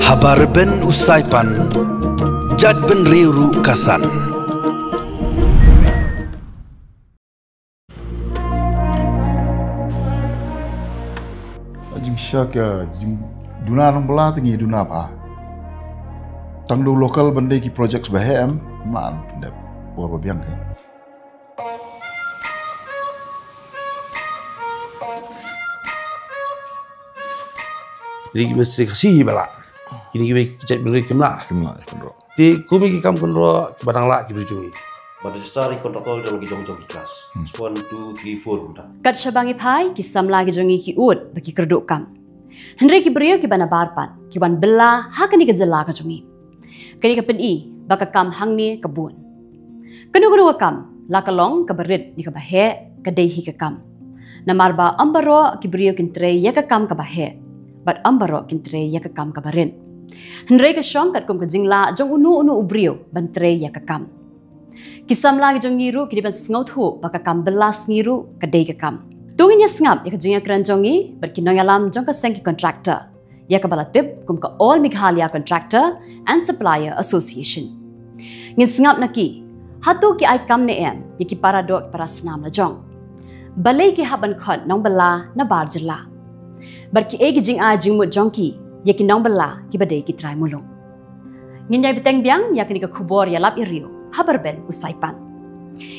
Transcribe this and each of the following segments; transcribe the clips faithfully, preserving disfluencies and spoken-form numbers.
Haba rben u Saipan, jait bynriew ruh ka san. Jingshisha ka jingduna nongbylla te ngi duna bha. Tang da u local ban dei ki projects ba heh em, mla pyndep bor ba biang ka. Ri ki mistri Khasi hi ba lah. Kine kiwei ki jait bynriew kim lah. Kim lah, kynroh. Te kum ki kam kynroh kiba dang lah ki briew jong ngi. Ba register ïa ki contractor da la ki jong jong ki class. Hmm. One, two, three, four kumta. Kat shaba ngi phai, ki samla ki jong ngi ki ud ba ki kyrduh kam. Hynrei ki briew kiba nabar pat ki wan bylla ha kane ka jylla ka jong ngi. Kane ka pyni ba ka kam hangne ka bun. Kano kano ka kam, la ka long kaba rit ne kaba heh, ka dei hi ka kam. Namar ba ym baroh ki briew kin trei ïa ka kam kaba heh, bad ym baroh kin trei ïa ka kam kaba rit. Hynrei ka shong katkum ka jinglah jong uno uno u briew ban trei ïa ka kam. Ki samla ki jong ngi ruh ki dei ban sngewthuh ba ka kam bylla sngi ruh ka dei ka kam. To ngin ïa sngap ïa ka jingïakren jong ngi bad ki nongïalam jong ka seng ki contractor, ïa kaba la tip kum ka All Meghalaya Contractor and Supplier Association. Ngin sngap na ki, hato ki ai kam ne em ïa ki para doh ki para snam la jong? Balei ki hap ban khot nongbylla nabar jylla? Bad kiei ki jingai jingmut jong ki ïa ki nongbylla kiba dei ki trai muluk? Ngin ïai bteng biang ïa kane ka khubor ïalap ïariew haba rben u Saipan.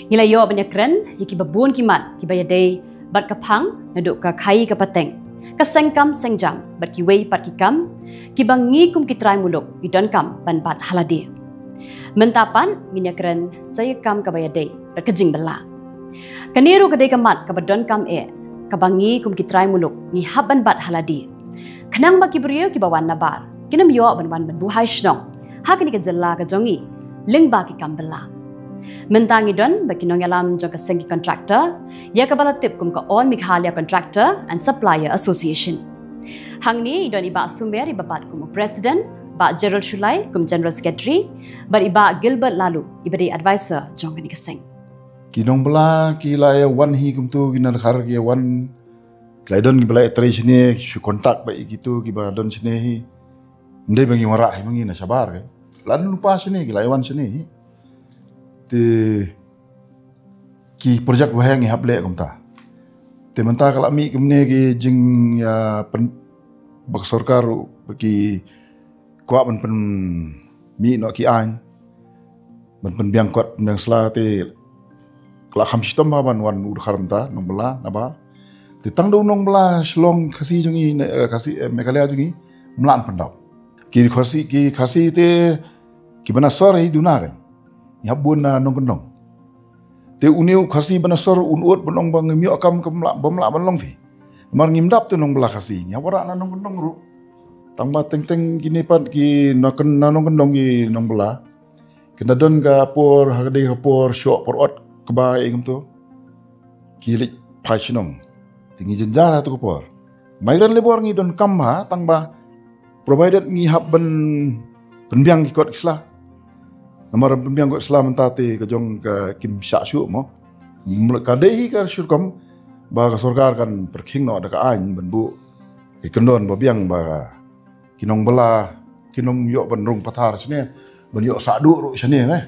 Ngi la ïoh ban ïakren ïa kiba bun ki mat kiba ïadei bad ka phang, naduh ka khaii ka pateng, ka seng kam seng jam bad kiwei pat ki kam kiba ngi kum ki trai muluk ngi donkam ban bat ha lade. Mynta pat ngin ïakren sa ïa ka kam kaba ïadei bad ka jingbylla. Kane ruh ka dei ka mat kaba donkam eh, kaba ngi kum ki trai muluk ngi hap ban bat ha lade, khnang ba ki briew kiba wan nabar kin ym ïoh ban wan ban buhai shnong ha kane ka jylla ka jong ngi lyngba ki kam bylla. Mynta ngi don bad ki nongïalam jong ka seng ki contractor, ïa kaba la tip kum ka All Meghalaya Contractor and Supplier Association. Hangne i don i Bah Sumer, iba bat kum u President, Bah Gerald Shullai kum General Secretary, bad i Bah Gilbert Laloo, iba dei advisor jong kane ka seng. Ki nongbylla ki la ïa wan hi kumto, ki na Dkhar ki ïa wan, ki la ïa don kiba la ïa trei shane, shu contact bad ïa kito kiba don shane hi. Ym dei ba ngi wanrah hi ma ngi na shabar ka. La don lypa shane, ki la ïa wan shane hi. Te ki project ba heh ngi hap leh kumta. Te mynta ka la mih kumne ki jing, ïa, pyn, ba ka sorkar ruh, ba ki kwah ban pynmih noh ki aiñ, ban pynbiang kot pynbiang sla, te la kham shitom ha ban wan u Dkhar mynta, nongbylla nabar. Te tang da u nongbylla Shillong Khasi jong ngi, eh, Khasi, eh, Meghalaya jong ngi, mlien pyndap. Ki Khasi, ki Khasi te kiba na sor hi duna ka. Ngi hap bun na nongkyndong. Te une u Khasi ba na sor un ud ban ong ba ngim ïoh kam, kam lah, bym lah ban long phi. Namar ngim dap te nongbylla Khasi, ngi hap wanrah na nongkyndong ruh. Tang ba teng teng kine pat ki na kyn, na nongkyndong ki nongbylla. Kin da don ka por, ha ka dei ka por shoh por ot kaba ïa kumto. Ki leit phai shnong. Te ngi jynjar ha tu ka por. Migrant labour ngi donkam ha, tang ba provided ngi hap ban pynbiang ki kot ki sla. Namar pynbiang kot sla mynta te ka jong ka kim shah shuh mo. Ka dei hi ka shu rukom ba ka sorkar kan pyrkhing noh da ka aiñ ban buh ki kyndon ba biang ba ka ki nongbylla kin ym ïoh ban rung pathar shane, ban ïoh sah duh ruh shane, eh.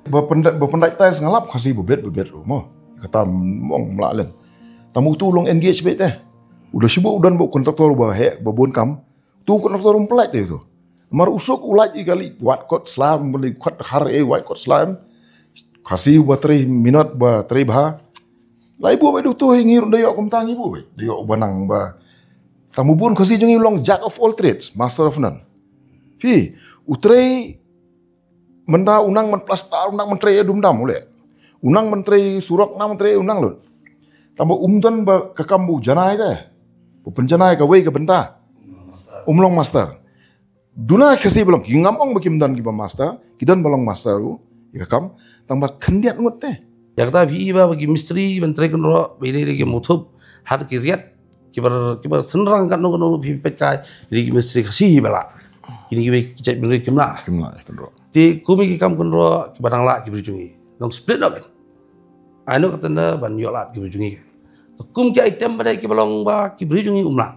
Ba pynda-, ba pyndait tiles nga lap Khasi ba bit ba bit ruh mo. Kata mong mla len. Tang ba utu u long engage beit te. U da shu buh, u don ba u contractor ba heh, ba bun kam. Utu u contractor um pyllait te utu. Namar u suk u lait ïa ka leit wad kot sla, ba leit kot Dkhar, eh, wad kot sla em. Khasi ba trei minot, ba trei bha. Lai buh beit utu hi, ngi ruh da ïoh kumta ngi buh beit. Da ïoh ba nang ba. Tang ba bun Khasi jong ngi u long jack of all trades, master of none. Phi, u trei mynta u nang ban plaster, u nang ban trei ïa dum dam u leh. U nang ban trei surok, u nang ban trei, u nang lut. Tang ba um don ba ka kam ba u janai te. U pynjanai kawei ka bynta. Um long master. Duna Khasi ba long, ki ngam ong ba kim don kiba master, ki don ba long master ruh ïa ka kam, tang ba khyndiat ngut te. Ïa kata phi i ba, ba ki mistri ban trei kynroh, ba ïadei ki muthup, ha ki riat, kiba, kiba synrang katno katno ruh phi peit kai, ri ki mistri Khasi hi ba lah. Kine kiwei ki jait bynriew kim lah. Kim lah, kynroh. Te kum ki kam kynroh, kiba dang lah ki briew jong ngi. Long split noh kan. Ai noh ka tender ban ïoh lad ki briew jong ngi kan. Te kum ki item ba dei kiba long ba ki briew jong ngi um lah.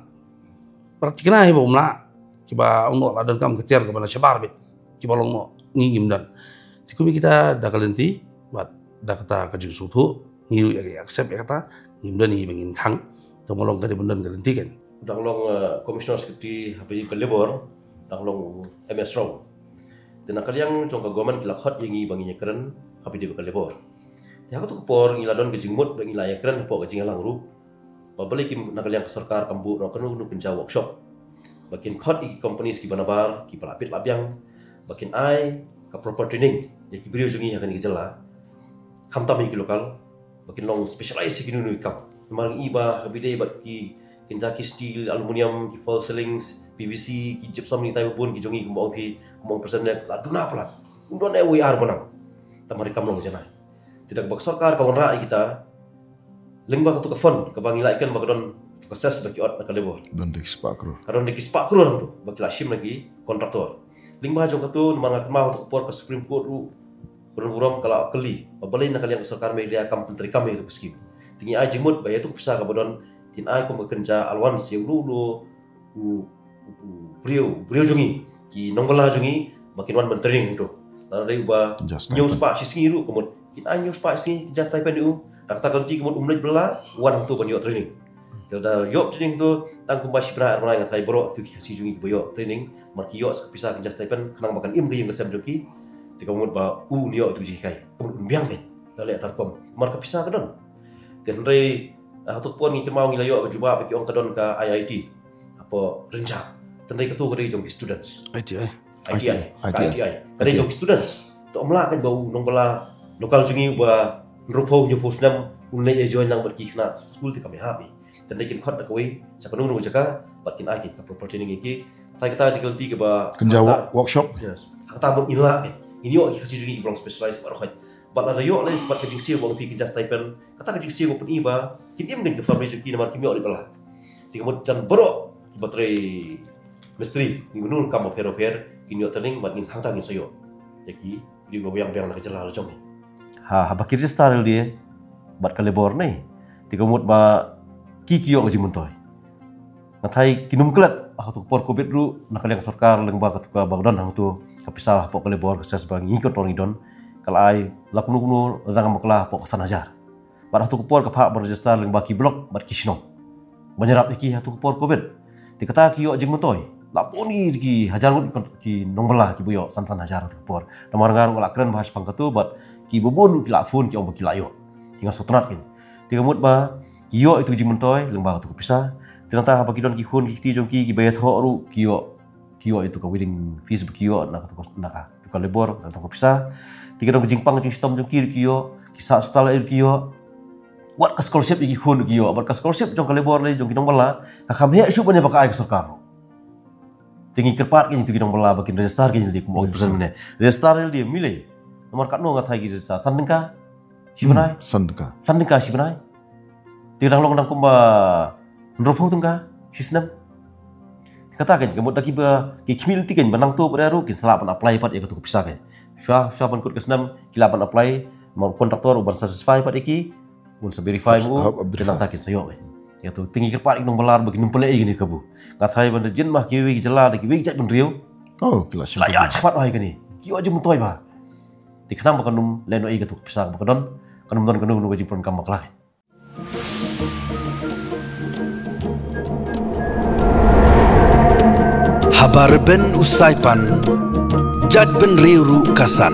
Bad thikna hi ba um lah, kiba ong noh la donkam ka tiar kaba na shabar bit, kiba long noh ngi ngim don. Te kum ïa kita da ka lynti bad da kata ka jingsngewthuh, ngi ruh ïa ka accept ïa kata, ngim don hi ba ngin khang. Te ma long ka dei ban don ka lynti kan. Dang long, eh, Commissioner Secretary haba ïa ka labor, dang long u M S Rong. Te na ka liang jong ka government ki la khot ïa ngi ba ngin ïakren haba ïa ka labor. Te ha kato ka por ngi la don ka jingmut ba ngi la ïakren hapoh ka jingïalang ruh. Ba balei kim na ka liang ka sorkar kam buh noh kano kano kynja workshop ba kin khot ïa ki companies kiba nabar, kiba la bit la biang, ba kin ai ka proper training ïa ki briew jong ngi ha kane ka jylla. Khamtam ïa ki local, ba kin long specialize ïa kino kino ki kam. Namar ngi i ba ha kaba ïadei bad ki kynja ki steel, aluminium, ki false ceilings, P V C, ki gypsum, ngi tai ba bun ki jong ngi kumba ong phi, kumba ong President, la duna palat. Ym don ei ei ar ba nang. Te mar kam long janai. Te da kaba ka sorkar ka wanrah ïa kita, lyngba kato ka fund kaba ngi la ïakren ba ka don ka cess ba ki ot na ka labor. Don da ki spah klur. Ka don da ki spah klur hangto ba ki la shim na ki contractor. Lyngba jong kato, namar nga kynmaw kato ka por ka Supreme Court ruh ka don burom, ka la kylli ba balei na ka liang ka sorkar Meghalaya kam pyntreikam ïa kato ka skim. Te ngi ai jingmut ba ïa kato ka pisa kaba don, kin ai kum ka kynja allowance ïa uno uno u, u, u briew, u briew jong ngi, ki nongbylla jong ngi ba kin wan ban training hangto. Lada dei uba hynñiew spah shi sngi ruh, ka mut kin ai hynñiew spah shi sngi kynja stipend ïa u. Da kata ka lynti ka mut um leit bylla, wan hangto ban ïoh training. Te lada ïoh training hangto tang kumba shi bnai ar bnai, nga tharai baroh kito ki Khasi jong ngi kiba ïoh training, namar ki ïoh sa ka pisa kynja stipend khnang ba kan im ka ïing ka sem jong ki. Te ka mut ba u un ïoh ïa kato ka jinghikai, ka mut un biang kein. La leh ta rukom namar ka pisa ka don. Te hynrei, ah, hato ka por ngi kynmaw ngi la ïoh ka jubab ba ki ong ka don ka I I T hapoh Rynjah. Te hynrei kato ka dei jong ki students. I T I. I T I. I T I. Ka I T I. I T I. Ka dei jong ki students. Te ym lah kein ba u nongbylla local jong ngi uba hynriewphew hynñiewphew snem un leit ïa join lang bad ki khynnah skul, te kam ïahap ei. Te hynrei kin khot da kawei sha kano kano ka jaka bad kin ai kein ka proper training ïa ki. Te kata ka dei ka lynti kaba kynja workshop. Yes. Kata mut ngin lah kein. Ngin ïoh ki Khasi jong ngi kiba long specialize baroh khoit. Bad lada ïoh lei sa bad ka jingsiew ba ong phi kynja stipend, kata ka jingsiew ba pyni ba kin im kein ka family jong ki namar kim ïoh leit bylla. Te ka mut jan baroh kiba trei mistri, ngi mano kam bapher bapher, kin ïoh training bad ngin hangta ngin sa ïoh ïa ki briew ba biang biang na ka jylla la jong ngi. Ha, haba ki register L D A bad ka labor ne, te ka mut ba ki ki ïoh ka jingmyntoi. Nga tharai kin ym klet ha kato ka por covid ruh, na ka liang sorkar lyngba kato kaba ka don hangto ka pisa hapoh ka labor, ka cess ba ngi control ngi don, ka la ai la kumno kumno, la dang bakla hapoh ka san hajar. Bad hato ka por ka phah ban register lyngba ki block bad ki shnong ban ïarap ïa ki hato ka por covid. Te kata ki ïoh jingmyntoi. La bun ki hajar ngut ki nongbylla kiba ïoh san san hajar hato ka por. Namar nga ruh nga la kren bha shaphang kato bad kiba bun ki la phone ki ong ba ki la ïoh. Te nga sngewtynnat kein. Te ka mut ba ki ïoh ïa kato ka jingmyntoi lyngba kato ka pisa. Te nangta haba ki don ki khun ki kti jong ki kiba ïathoh ruh ki ïoh, ki ïoh ïa kato ka wedding feast ba ki ïoh na kato ka, na kato ka labor, na kato ka pisa. Te ki don ka jingpang jingshitom jong ki ruh ki ïoh, ki sah hospital ruh ki ïoh. Wat ka scholarship ïa ki khun ruh ki ïoh, wat ka scholarship jong ka labor lei jong ki nongbylla ka kham heh shuh ban ïa ba ka ai ka sorkar ruh. Te ngi kyrpad kein ïa kito ki nongbylla ba kin register kein ïalade, kumba ong President mynne. Register ïalade, mih lei. Namar katno nga tharai ki register, san tyngka shi bnai. San tyngka. San tyngka shi bnai. Te dang long dang kumba hynriewphew tyngka shi snem. Kata kein ka mut da kiba ki khmih lynti kein ba nangta pat ruh kin sa lah ban apply pat ïa kato ka pisa kein. Shuwa, shuwa ban kut ka snem ki lah ban apply, ma u contractor u ban satisfy pat ïa ki, un sa verify ma u, te nangta kin sa ïoh kein. Ïa to, te ngi kyrpad ïa ki nongbylla ba kin ym pynleh ïa kine ki kabu. Nga tharai ban da jin ma kiwei ki jylla da kiwei ki jaitbynriew. Oh, ki la shim. La ïa shim pat ïa kane. Ki ïoh jingmyntoi bha. Te khnang ba kan ym lehnohei ïa kato ka pisa ba ka don, kan ym don kano kano ka jingpyndonkam bakla. Haba rben u Saipan, jaitbynriew ruh ka san.